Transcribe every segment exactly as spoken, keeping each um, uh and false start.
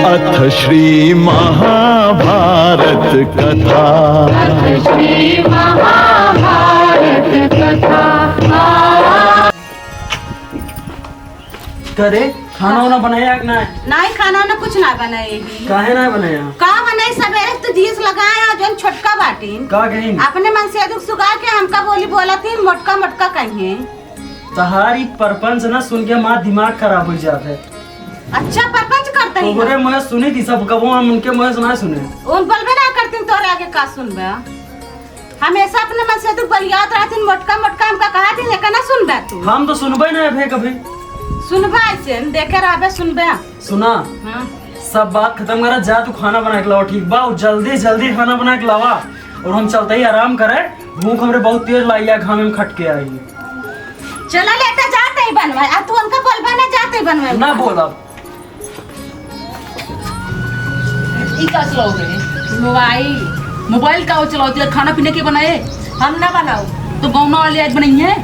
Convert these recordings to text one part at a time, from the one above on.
अथ श्री महाभारत कथा। अथ श्री महाभारत कथा। करे, खाना वाना बनाया कि ना? नाहीं, खाना वाना कुछ ना बनाए ही। काहे ना बनाया? का बनाई, सबेरे से तो जीस लगाए, जौन छोटका बाटिन। का कहीं? अपने मन से दुख सुगा के हमका बोली बोलत ही, मोटका मोटका कहीं। तहारी परपंच ना सुन के हमार दिमाग खराब होइ जात है। अच्छा, परपंच करते ही तोहरे ना? मुँह सुनी थी सब, कबो हम उनके मुँह से ना सुने। उन बोलबे ना करतीन, तोहरे आगे का सुनबे? हमेशा अपने मन से तू बलियात रहतीन, मोटका मोटका हमका कहतीन, एका ना सुनबे तू? हम तो सुनबे ना भे कभी। सुनबे ऐसे, देखे रहबे, सुनबे। सुना, हाँ। सब बात खत्म करा, जा तू खाना बना के लावा, ठीक बा? और जल्दी जल्दी खाना बना के लावा, और हम चलते ही आराम करे। भूख हमरे बहुत तेज लागी है, घामे में खट के आई। चला लेटा, जाते ही बनवाए, आ तू उनका बोलबा ना, जाते ही बनवाए। ना बोलब। ई का चलाओ रे? मोबाइल। मोबाइल का वो चलाओ? खाना पीना के बनाए? हम ना बनाओ। तो गौना वाले आज बनाई है?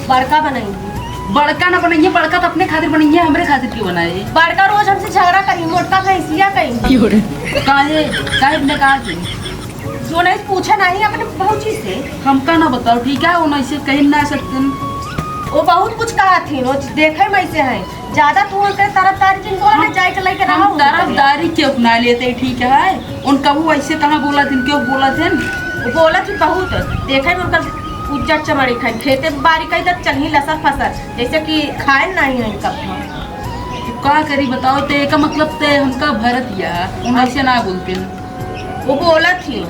बड़का बनाई है। बड़का ना बनाई है, बड़का तो अपने खातिर बनाई है, हमरे खातिर क्यों बनाए? बड़का रोज हमसे झगड़ा करी, मोटका भैंसिया कहीं। काहे? काहे बिना कहा के? जो नहीं पूछे नहीं अपने भौजी से। हमका ना बताओ, ठीक है? वो नहीं से कहीं ना सकते। वो बहुत कुछ कहा थी, वो देखे में ऐसे है। ज्यादा तू उनके तरफदारी जिन बोला ना, हम, जाए के लेके हम रहो। तरफदारी क्यों ना लेते, ठीक है? उनका वो ऐसे कहाँ बोला थी, क्यों बोला थे? वो बोला थी बहुत, देखे में उनका उज्जर चमड़ी खाई, खेते बारी कई तक चलही लसर फसर, जैसे कि खाए नहीं है इनका। तो का करी बताओ, ते का मतलब ते हमका भरत या, उन ऐसे ना बोलते हैं। वो बोलत ही,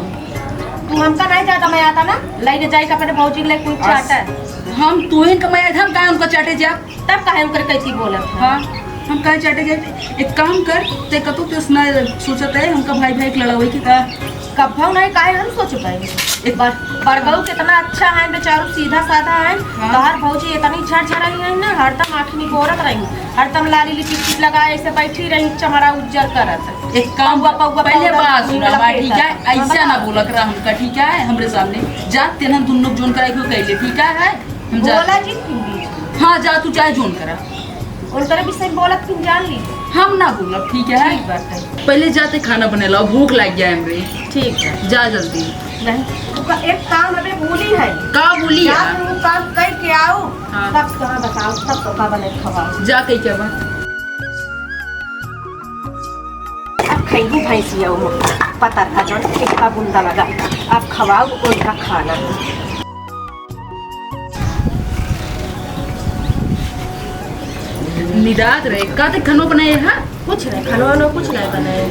तू हमका नहीं ज्यादा मयाता ना, लइके जाइके अपने भौजी के लिए कुछ अस-, चाटा। हम तू ही कमाया था, हम काहे उनका चाटे जा? तब काहे उनकर कैसी बोलत है? हाँ, हम काहे चाटे जाए? एक काम कर, ते कतो ते सुना सोचत है, हमका भाई भाई के लड़ाई की। हाँ, कब्बा नहीं, काहे हम सोच पाए? एक बार बड़गऊ कितना अच्छा है, बेचारू सीधा साधा है, हाँ। तोहार भौजी इतनी झरझराई है ना, हरदम आँखी निपोरत रही, हरदम लाली लिपस्टिक लगाए ऐसे बैठी रही, चमड़ा उज्जर करत। एक काम, पौवा, पौवा, पहले पौवा, बात सुना, पौवा, बात, ठीक है? हाँ, ऐसा ना बताओ। बोला करा हमका, ठीक है? हमरे सामने जा, तेनहन दुन्नो जोन कराई को कह ले, ठीक है? हम जा। बोला जी, तुम भी। हाँ, जा, तू चाहे जोन करा। उनकरे विषय में बोलत तुम जान ली। हम ना बोलब, ठीक है? ठीक बात है। पहले जाते खाना बने लाओ, भूख लाग गया है हमरे। ठीक है। जा जल्दी। नहीं, ओका एक काम अबे भूली है। का भूली जा है? तू वो काम कई के आओ, हाँ। तब तोहा बताओ, तब तो का बने खवाओ। जा कई के बा। अब खइबू भैंसिया वो पतर का जौन एक का बुंदा लगा। अब खवाओ उनका खाना। निदात रहे, का ते खानो बनाए हा? कुछ नहीं, खानो वानो कुछ नहीं बनाए।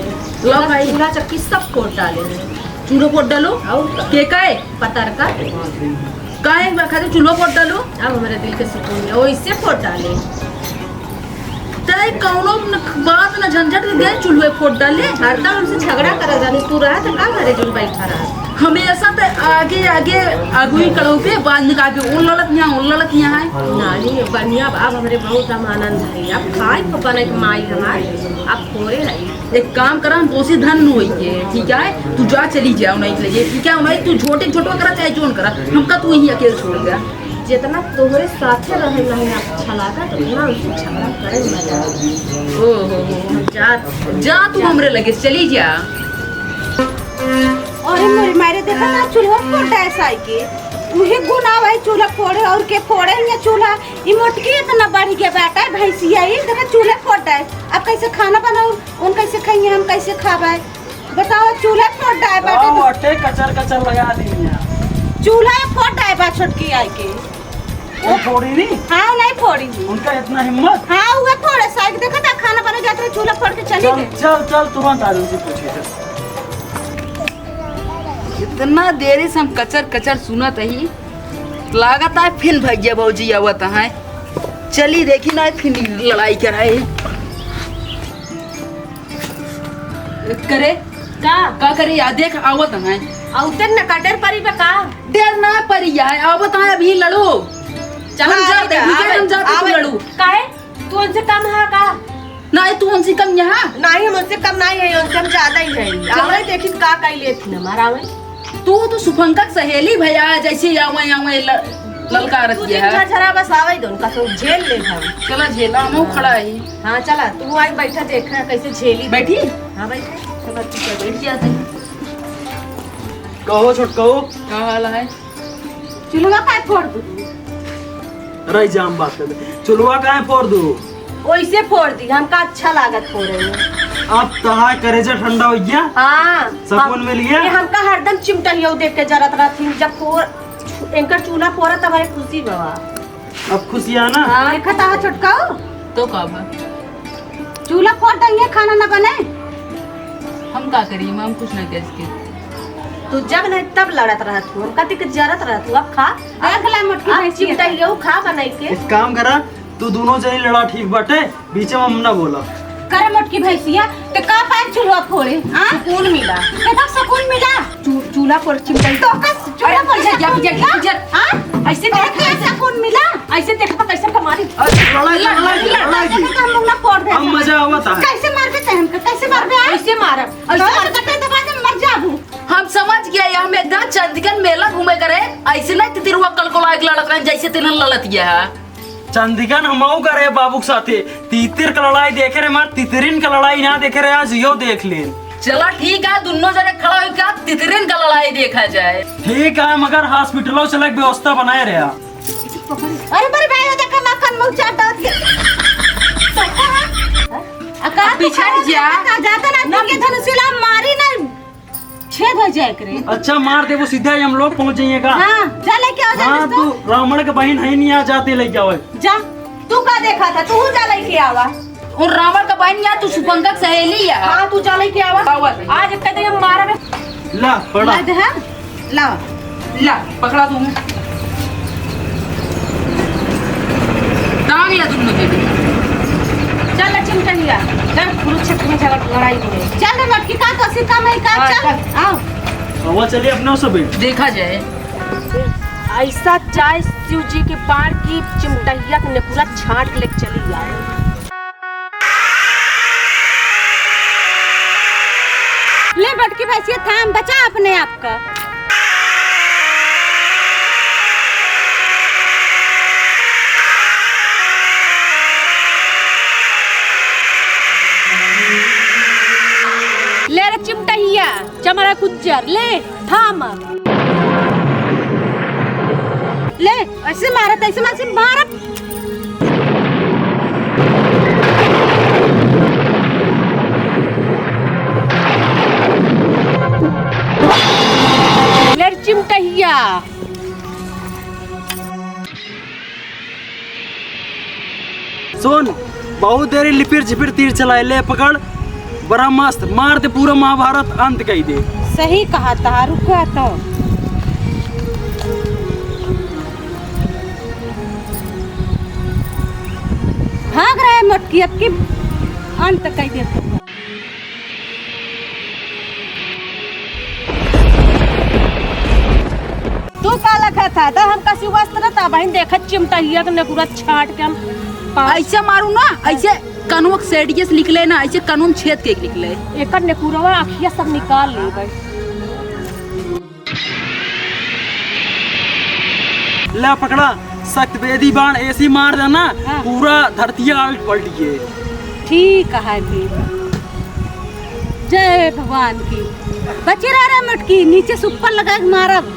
लो भाई। चूल्हा चक्की सब फोड़ डाले हैं। चूल्हा फोड़ डालो? और का? के का है? पतर का। काहे बा खातिर चूल्हा फोड़ डालो? अब हमरे दिल के सुकून में, ओइसे फोड़ डाले। तय कौनो न, बात न झंझट के गए चूल्हे फोड़ डाले। हरदम हमसे झगड़ा करा जानी, तू रहा तो का घरे जो बैठा रहा? हमेशा तो आगे आगे आगुई कड़ौ पे बाज निकाल के उन लड़त यहाँ, उन लड़त यहाँ है। नहीं, बढ़िया बा, अब हमरे बहुत हम आनंद है। अब खाए तो बने के माई हमार, अब थोड़े है। एक काम करा, हम दोषी धन नु होइए, ठीक है? तू जा, चली जाओ, नहीं लगे, ठीक है? नहीं, तू छोटे छोटे करा, चाहे जोन करा, हमका तू यहीं अकेले छोड़ गया। जितना तोहरे साथे रहे नहीं अच्छा लागा, तो उतना हमसे झगड़ा करे में मजा आवे। ओ हो हो। जा, जा तू हमरे लगे, चली जा। अरे मोरी मारे, देखा ना, चूल्हा फोड़ डाए साई के। उहे गुना भाई चूल्हा फोड़े, और के फोड़े हियाँ चूल्हा? ई मोटकी इतना बढ़ गया बेटा, भैंसिया ई, देखा चूल्हा फोड़ डाए। अब कैसे खाना बनाऊ, उन कैसे खाइए, हम कैसे खाबे? बताओ, चूल्हा फोड़ डाए बाटे। हाँ, मोटे कचर कचर लगा दी हियाँ। चूल्हा फोड़ डाए बा छोटकी आई के। वो फोड़ी नी? हाँ, नहीं फोड़ी ही। उनका इतना हिम्मत? हाँ, उहे फोड़े, साइड देखा था, खाना बने जात रहे, चूल्हा फोड़ के चली चल, गई। चल, चल, तुरंत आ जाओ, पूछे थे। इतना देरी से हम कचर कचर सुनत ही, लागत है फिन भैया भौजी आवत हैं। चली देखी ना, फिन लड़ाई कराए। करे? का? का करे? या देख, आवत हैं। आउते न का डेर परी बा का? डेर ना परी है, आवत हैं, अभी लड़ो। चला, हम जाते हैं, ठीक है, हम जाते हैं, तू लड़ू। काहे? तू उनसे कम है का? नहीं, तू उनसे कम यहाँ? नहीं, हम उनसे कम नहीं है, उनसे हम ज्यादा ही है। चला। आवे, देखी का कई लेत न हमारा आवे। तू तो सुफंका के सहेली भैया, जैसे आवे, आवे, ल-, ललकारत तू किया दिन है। झरझरा बस आवै दो, उनका तो झेल ले हम। चला झेला, हम खड़ा ही। हाँ, चला, तू आई बैठा, देखा कैसे झेली। बैठी? हाँ, बैठा। चला, ठीक है, बैठ जाते हैं। कहो छोटकऊ। का हाल है? चुलवा काहे फोड़ दू? रह जा, हम बात कर ले। चुलवा काहे फोड़ दू? ओइसे फोड़ दी, हमका अच्छा लागत फोड़े में। अब तहार करेजा ठंडा हो गया? हाँ। सुकून हम, मिल गया? ये हमका हरदम चिमटहिया देख के जरत रहती, जब फोड़, इनकर चूल्हा फोड़ा तब हमें खुशी बा। अब खुशिया ना? हाँ। देखा था छोटका? तो का बा? चूल्हा फोड़ देंगे, खाना ना बने। हम का करी, हम कुछ ना कह सके। तू जब नहीं तब लड़त रहत हूँ, हम कति के जरत रहत हूँ, अब खा। देख ला मोटकी अब भैंसिया। चिमटहिया खा बनाई के। एक काम करा, तू दोनों जनी लड़ा ठीक बाटे, बीच में हम ना बोला। करे मोटकी भैंसिया, ते का पाए चूल्हा फोड़े, हाँ? सुकून मिला। ते तक सुकून मिला। चू-, चूल्हा फोड़ चिमटहिया। तो कस चूल्हा अरे, फोड़ इधर जा, इधर जा, इधर। हाँ? ऐसे देख, ऐसे सुकून मिला। ऐसे देख, तो कैसे कमारी। अरे, लड़ाई, लड़ाई, लड़ाई, लड़ाई। कैसे हम लोग ना फोड़ दे हम सकते। मजा आवत है। कैसे मार देते हमको? कैसे मार दे? ऐसे मारब। ऐसे तो मार। कटे दबा दे, मर जाबू। हम समझ गया, ये हम एकदम चंदिकन मेला घूमे करे, ऐसे नहीं तितिरुआ कलकोला के लड़त रहे, जैसे तिन्हन लड़त गया है। चंदिकन हमहू करे बाबू के साथे, तितिर का लड़ाई देखे रहे, मार तितिरिन का लड़ाई ना देखे रहे, आज यो देख लेन। चला ठीक है, दोनों जने खड़ा होके तितिरिन का लड़ाई देखा जाए। ठीक है, मगर हॉस्पिटलों चले के व्यवस्था बनाए रहे। अरे, बड़े भाई, देखा, माखन मुँह चाट दो। अका, पिछड़ जा। ज्यादा ना, ना। धनुषिला मारी ना। छेद हो जाए करे। अच्छा, मार देबो, सीधा ही हम लोग पहुँच जाइए का? हाँ, जा लेके आ, जा हाँ, दोस्तों। तू रावण के बहिन है नहीं, आ जाते लेके आवे। जा, तू का देखा था? तू जा लेके आवा। और रावण का बहिन या तू सुपंका के सहेली या? हाँ, तू जा लेके आवा। आवा। आज इतना देर मारा बे। ला, पड़ा। ला दे, हाँ? ला। ला, पकड़ा तू। दांग ला दोनों के। चल, चिमटहिया, चल, कुरुक्षेत्र में चल, लड़ाई हो रही। चल रे मटकी, का कसी का मैं का, हाँ, चल, चल। आओ। हवा चलिए अपने से बैठ। देखा जाए। ऐसा जाए शिव जी के बाण की चिमटहिया के नेकुरा छाट ले चली जाए। ले बटकी भैंसिया थाम, बचा अपने आप का। ले रे चिमटहिया, चमड़ा कुज्जर, ले, थाम। ले, ऐसे मारत, ऐसे मारत, मारत। ले रे चिमटहिया। सुन, बहुत देरी लिपिर झिपिर तीर चलाए, ले पकड़, ब्रह्मास्त्र मार दे, पूरा महाभारत अंत कई दे। सही कहा था, रुका तो। भाग रहे मोटकी, अब की अंत कई दे। तू का लखा था? तो हम कसी वस्त्र था बहिन, देखत चिमटहिया के नेकुरा छाट के हम पा- ऐसे मारू ना, ऐसे कनुआ के सेडियस निकले ना, ऐसे कनुआ में छेद के निकले। एकर नेकुरवा अखिया सब निकाल लेबै। ला पकड़ा, शक्ति वेदी बाण ऐसी मार देना, हाँ। पूरा धरतिया आलट पलट गए। ठीक है फिर। जय भगवान की। बची रह रे मटकी, नीचे से ऊपर लगा के मारब।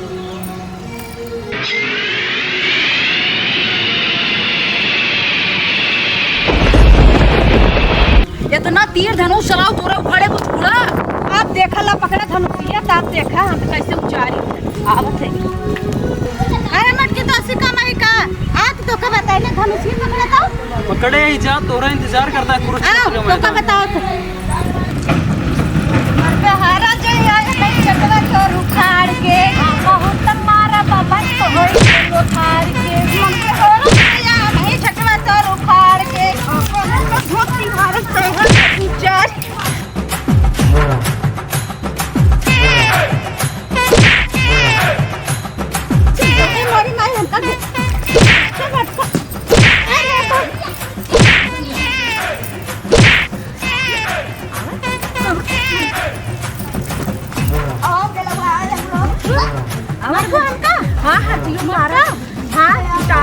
इतना तीर धनुष चलाओ तोरे उखाड़े कुछ पूरा। अब देखा ला पकड़ा धनुषिया, तब देखा हम कैसे उचारी आवत है। अरे मटकी तो ऐसी कमाई का, आज तो का बताइले धनुषिया पकड़ा तो। पकड़े ही जा, तोरा इंतजार करता है कुरुक्षेत्र आओ, का तो का मैदान। बताओ तो। मरबे हारा जो यहाँ के चटवा तोर उखाड़ के, बहुत मारा बाबा तो होई उखाड़ के। मरबे हारा जो यहाँ के चटवा तोर उखाड़ के, बहुत मारा तो होई उखाड़। ए, मोरी माई, हमका दे।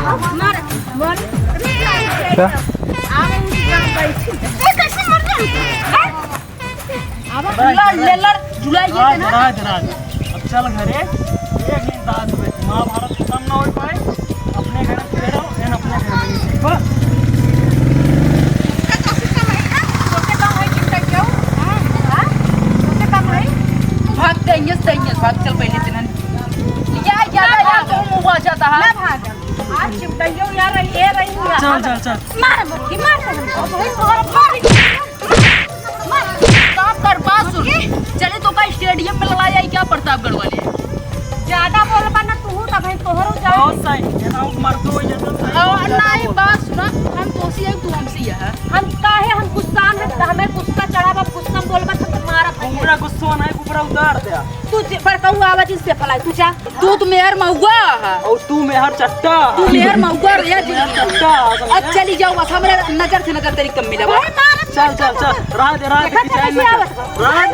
मार, मार। क्या? आवे उनकी जान बैठी। ए, कैसे मर गई? अब लड़, ले लड़, जुलाई ये राज, ना। राज, राज। अब चल घरे, एक दिन दाद में महाभारत खत्म ना हो पाए, अपने घर में रहो, एन अपने घर में, ठीक बा? भाग गई, गई, भाग, चल पहले से ना। या, या, ना या, भाग। तो मुँह आ जाता है। ना भाग। आज चिपटाइयो या रही, ये रही हुआ। चल, चल, चल। मार, मार, मार, मार। मार। का करबा सुन। चले तो का स्टेडियम में लड़ाई आई क्या प्रतापगढ़ वाले? ज्यादा बोलबा ना तू, तब हम तोहरो जान। बहुत सही, ये ना मर्दो हो जाता सही, और बहुत ज्यादा नहीं, बोल। बात सुना, हम तोसी है, तू हमसी है। हम काहे, हम गुस्सा में, हमें गुस्सा चढ़ावा, गुस्सा में बोलबा तो मारा भाई। पूरा गुस्सा नहीं, ऊपर उतार दे। तू जे-, पर कहू आवाज से फलाई, तू जा। तू तो मेहर महुआ है। और तू मेहर चट्टा। तू मेहर महुआ रे, तू मेहर चट्टा। अब चली जाओ, बस हमरे नजर से नजर तेरी कम मिला। अरे मार। चल, चल, चल। रात, रात देखा की चल, जाए कैसे ना। आवत बा। रात